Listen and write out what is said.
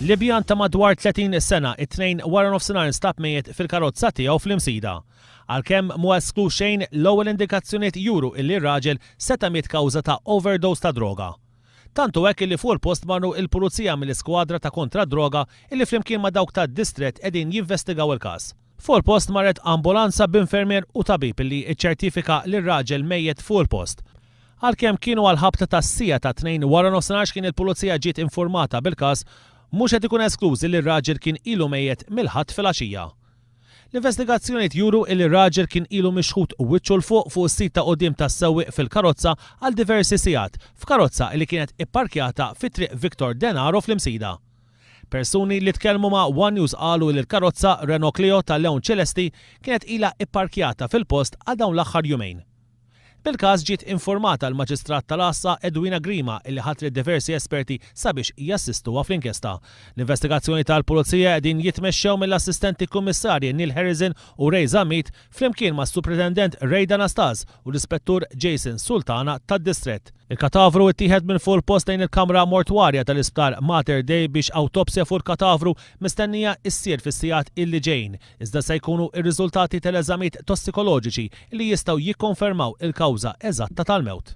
Libjan ta' madwar 30 sena it-Tnejn waranofsinhar instab mejjet fil-karozza tiegħu fl-Imsida. Għalkemm mhu eskluż xejn, l-ewwel indikazzjonijiet juru illi r-raġel seta' miet kawża ta' overdose ta' droga. Tant hu hekk illi fuq il-post marru il-Pulizija mill-Iskwadra ta' Kontra d-Droga illi flimkien ma' dawk tad-Distrett qegħdin jinvestigaw il-każ. Fuq il-post marret ambulanza b'infermier u tabib li ċċertifika li r-raġel mejjet fuq il-post. Għalkemm kienu għall-ħabta tas-siegħa tat-Tnejn waranofsinhar x'kien il-Pulizija ġiet infurmata bil-każ, mhux qed ikun eskluż li r-raġel kien ilu mejjet mill-Ħadd filgħaxija. L-investigazzjonijiet juru illi r-raġel kien ilu mixħut wiċċu 'l fuq fuq is-sit ta' quddiem tas-sewwieq fil-karozza għal diversi sigħat, f'karozza illi kienet ipparkjata fi Triq Victor Denaro fl-Imsida. Persuni li tkellmu ma' one News qalu li l-karozza Renault Clio ta' lewn ċelesti kienet ilha ipparkjata fil-post għal dawn l-aħħar jumejn. Bil-każ ġiet infurmata l-Maġistrat tal-Għassa Edwina Grima illi ħatret diversi esperti sabiex jassistuha fl-inkjesta. L-investigazzjoni tal-Pulizija qegħdin jitmexxew mill-Assistenti Kummissarji Neil Harrison u Ray Zammit flimkien mas-Supretendent Ray D'Anastas u l-Ispettur Jason Sultana tad-Distrett. Il-katavru ittieħed minn fuq il-post lejn il-kamra mortwarja tal-Isptar Mater Dei biex awtopsja fuq il-katavru mistennija issir fis-sigħat illi ġejjin, iżda se jkunu r-riżultati tal-eżamijiet tossikoloġiċi li jistgħu jikkonfermaw il-kawża eżatta tal-mewt.